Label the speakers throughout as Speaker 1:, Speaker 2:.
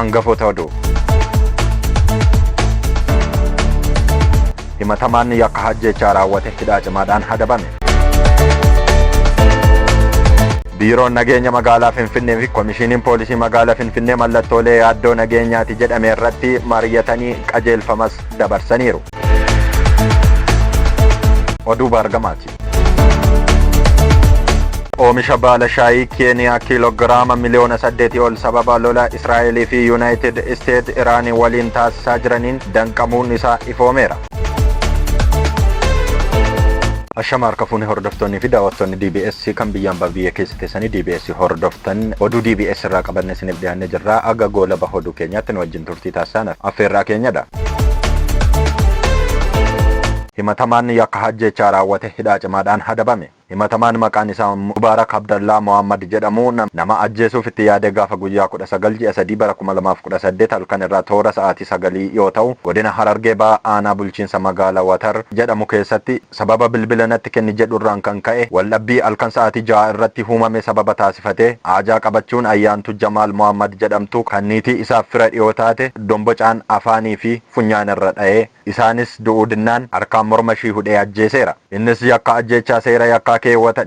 Speaker 1: Hangafoota oduu. Himatamaan yakka ajjeechaa raawwate hidhaa cimaadhaan adabame. Biiroon nageenya magaalaa Finfinnee fi Komishiniin Poolisii magaalaa Finfinnee mallattoolee yaaddoo nageenyaati jedhame irratti mari'atanii qajeelfamas dabarsaniiru. Oduu baargamaati. Oomisha baala shaayii Keeniyaa kiiloogiraama miliyoona 8 ol sababa lola Israa'elii fi Yuunaayitid Isteet Iraanii waliin taasisaa jiraniin danqamuun isaa ifoomeera. Ashama harka fuunee hordoftoonnii fi daawwattoonni DBS kan biyyaan biyya keessa teessanii DBS hordoftan, oduu DBS irraa qabanne isiniif dhiyaannee jirra. Aga goolaba oduu keenyaatti nu wajjin turtii taasisan affeerraa keenyadha. Himatamaan yakka ajjeechaa raawwate hidhaa cimaadhaan adabame. Himatamaan maqaan isaa Mubaarak Abdallaa Mohammad jedhamu nama ajjeesuuf itti yaadee gaafa guyyaa 19 ji'a 3 bara 2018 halkan irraa toora sa'aatii 9 yoo ta'u, godina Harargee Bahaa aanaa bulchiinsa magaalaa Watar jedhamu keessatti sababa bilbila natti kenni jedhurraan kan ka'e waldhabbii halkan sa'aatii 6 irratti uumame sababa taasifatee haajaa qabachuun Ayyaantu Jamaal Mohammad jedhamtu kan niitii isaaf fira dhiyoo taate dombocaan afaanii fi funyaan irra dha'ee isaanis du'uu dinnaan harkaan morma ishii hudhee ajjeeseera. Innis yakka ajjeechaa seera yakkaa keewwata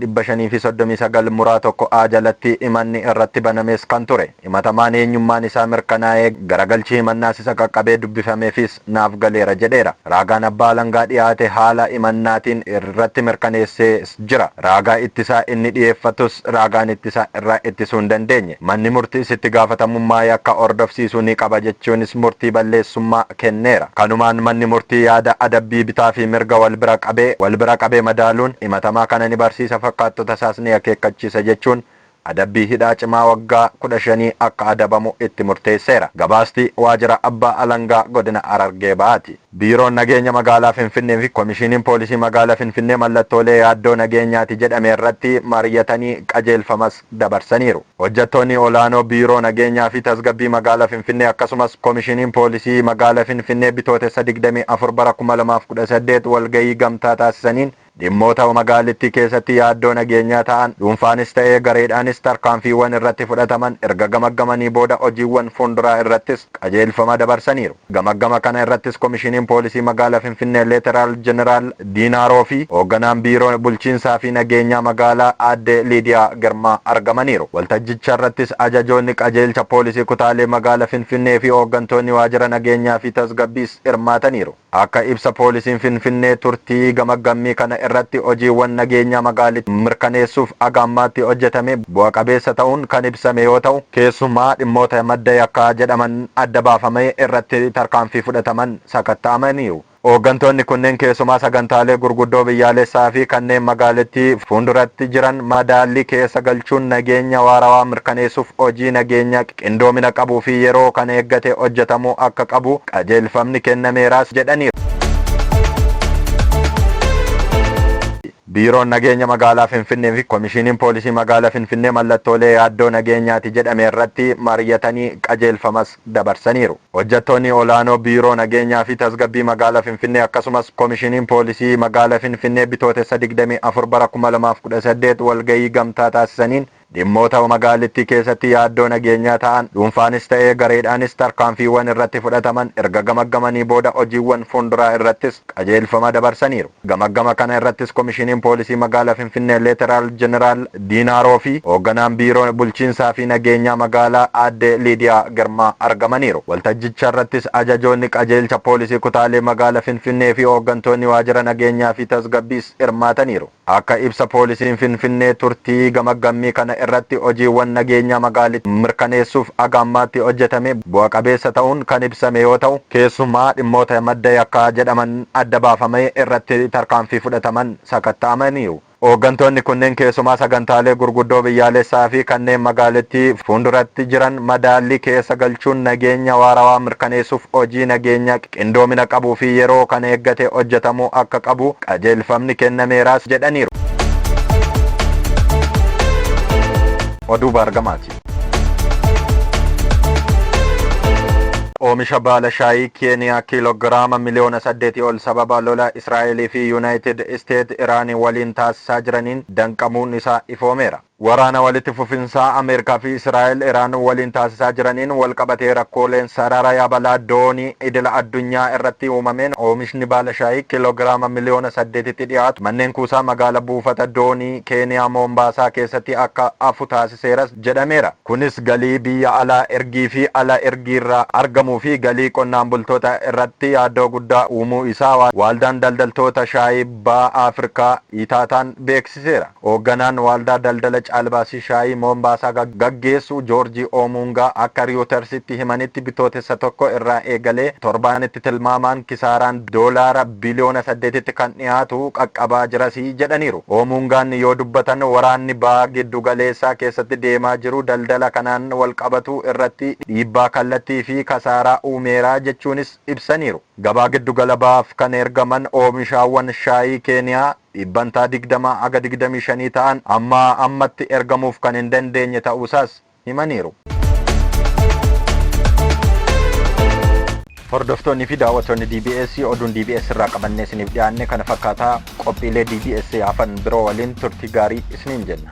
Speaker 1: 539 muraa 1 A jalatti himanni irratti banamees kan ture. Himatamaan eenyummaan isaa mirkanaa'ee garagalchi himannaas isa qaqqabee dubbifameefis naaf galeera jedheera. Raagaan abbaa alangaa dhiyaate haala himannaatiin irratti mirkaneessees jira. Raagaa ittisaa inni dhiyeeffatus raagaan ittisaa irraa ittisuu hin dandeenye. Manni murtiis itti gaafatamummaa yakka hordofsiisuu ni qaba jechuunis murtii balleessummaa kenneera. Kanumaan manni murtii yaada adabbii bitaa fi mirga wal bira qabee wal bira qabee madaaluun himatamaa kana ni barsiisa, fakkaattota isaas ni akeekkachiisa jechuun adabbii hidhaa cimaa waggaa 15 akka adabamu itti murteesseera. Gabaasti Waajjira Abbaa Alangaa Godina Harargee Bahaati. Biiroon nageenya magaalaa Finfinnee fi Komishiniin Poolisii magaalaa Finfinnee mallattoolee yaaddoo nageenyaati jedhame irratti mari'atanii qajeelfamas dabarsaniiru. Hojjettoonni olaanoo Biiroo Nageenyaa fi Tasgabbii Magaalaa Finfinnee akkasumas Komishiniin Poolisii Magaalaa Finfinnee Bitootessa 24 bara 2018 walgahii gamtaa taasisaniin dhimmoota magaalittii keessatti yaaddoo nageenyaa ta'an dhuunfaanis ta'ee gareedhaanis tarkaanfiiwwan irratti fudhataman erga gamaggamanii booda hojiiwwan fuulduraa irrattis qajeelfama dabarsaniiru. Gamaggama kana irrattis Komishiniin Poolisii Magaalaa Finfinnee Leeteraal Jeneraal Diinaaroo fi hoogganaan Biiroo Bulchiinsaa fi Nageenyaa Magaalaa Aadde Liidiyaa Girmaa argamaniiru. Waltajjicha irrattis ajajoonni qajeelcha poolisii kutaalee magaalaa Finfinnee fi hooggantoonni waajjira nageenyaa fi tasgabbiis hirmaataniiru. Akka ibsa poolisiin Finfinnee turtii gamaggammii kana irratti hojiiwwan nageenyaa magaalittii mirkaneessuuf haga ammaatti hojjetame bu'a qabeessa ta'uun kan ibsame yoo ta'u, keessumaa dhimmoota madda yakkaa jedhaman adda baafamee irratti tarkaanfii fudhataman sakatta'amaniiru. Hooggantoonni kunneen keessumaa sagantaalee gurguddoo biyyaalessaa fi kanneen magaalittii fuulduratti jiran madaallii keessa galchuun nageenya waarawaa mirkaneessuuf hojii nageenya qindoomina qabuu fi yeroo kan eeggate hojjetamuu akka qabu qajeelfamni kennameeraas jedhaniiru. Biiroon nageenya magaalaa Finfinnee fi Komishiniin Poolisii magaalaa Finfinnee mallattoolee yaaddoo nageenyaati jedhame irratti mari'atanii qajeelfamas dabarsaniiru. Hojjettoonni olaanoo Biiroo Nageenyaa fi Tasgabbii Magaalaa Finfinnee akkasumas Komishiniin Poolisii Magaalaa Finfinnee Bitootessa 24 bara 2018 walgahii gamtaa taasisaniin dhimmoota magaalittii keessatti yaaddoo nageenyaa ta'an dhuunfaanis ta'ee gareedhaanis tarkaanfiiwwan irratti fudhataman erga gamaggamanii booda hojiiwwan fuulduraa irrattis qajeelfama dabarsaniiru. Gamaggama kana irrattis Komishiniin Poolisii Magaalaa Finfinnee Leeteraal Jeneraal Diinaaroo fi hoogganaan Biiroo Bulchiinsaa fi Nageenyaa Magaalaa Aadde Liidiyaa Girmaa argamaniiru. Waltajjicha irrattis ajajoonni qajeelcha poolisii kutaalee magaalaa Finfinnee fi hooggantoonni waajjira nageenyaa fi tasgabbiis hirmaataniiru. Akka ibsa poolisiin Finfinnee turtii gamaggammii kana irratti hojiiwwan nageenyaa magaalittii mirkaneessuuf haga ammaatti hojjetame bu'a qabeessa ta'uun kan ibsame yoo ta'u, keessumaa dhimmoota madda yakkaa jedhaman adda baafamee irratti tarkaanfii fudhataman sakatta'amaniiru. Hooggantoonni kunneen keessumaa sagantaalee gurguddoo biyyaalessaa fi kanneen magaalittii fuulduratti jiran madaallii keessa galchuun nageenya waarawaa mirkaneessuuf hojii nageenya qindoomina qabuu fi yeroo kan eeggate hojjetamuu akka qabu qajeelfamni kennameeraas jedhaniiru. Oduu baargamaati. Oomisha baala shaayii Keeniyaa kiiloogiraama miliyoona 8 ol sababa lola Israa'elii fi Yuunaayitid Isteet Iraanii waliin taasisaa jiraniin danqamuun isaa ifoomeera. Waraana walitti fufinsaa Ameerikaa fi Israa'el Iraan waliin taasisaa jiraniin walqabatee rakkooleen sarara yabalaa doonii idila addunyaa irratti uumameen oomishni baala shaayii kiiloogiraama miliyoona 8tti dhiyaatu manneen kuusaa magaala buufata doonii Keeniyaa Moombaasaa keessatti akka hafu taasiseeras jedhameera. Kunis galii biyya alaa ergii fi ala ergiirraa argamuu fi galii qonnaan bultoota irratti yaaddoo guddaa uumuu isaa waaldaan daldaltoota shaayii baha Afrikaa Itaataan beeksiseera. Hoogganaan waaldaa daldala caalbaasii shaayii Moombaasaa gaggeessu Joorjii Oomuungaa akka Riyootarsitti himanitti Bitootessa 1 irraa eegalee torbaanitti tilmaamaan kisaaraan doolaara biliyoona 8tti kan dhiyaatu qaqqabaa jirasi jedhaniiru. Oomuungaan yoo dubbatan waraanni baha giddu galeessaa keessatti deemaa jiru daldala kanaan walqabatu irratti dhiibbaa kallattii fi kasaaraa uumeera jechuunis ibsaniiru. Gabaa giddugala bahaaf kan ergaman oomishaawwan shaayii Keeniyaa dhibbantaa 20 haga 25 ta'an ammaa ammatti ergamuuf kan hin dandeenye ta'uusaas himaniiru. Hordoftoonni fi daawwattoonni DBS oduun DBS irraa qabannee isiniif dhiyaanne kana fakkaataa qophiilee DBS hafan biroo waliin turtii gaarii isiniin jenna.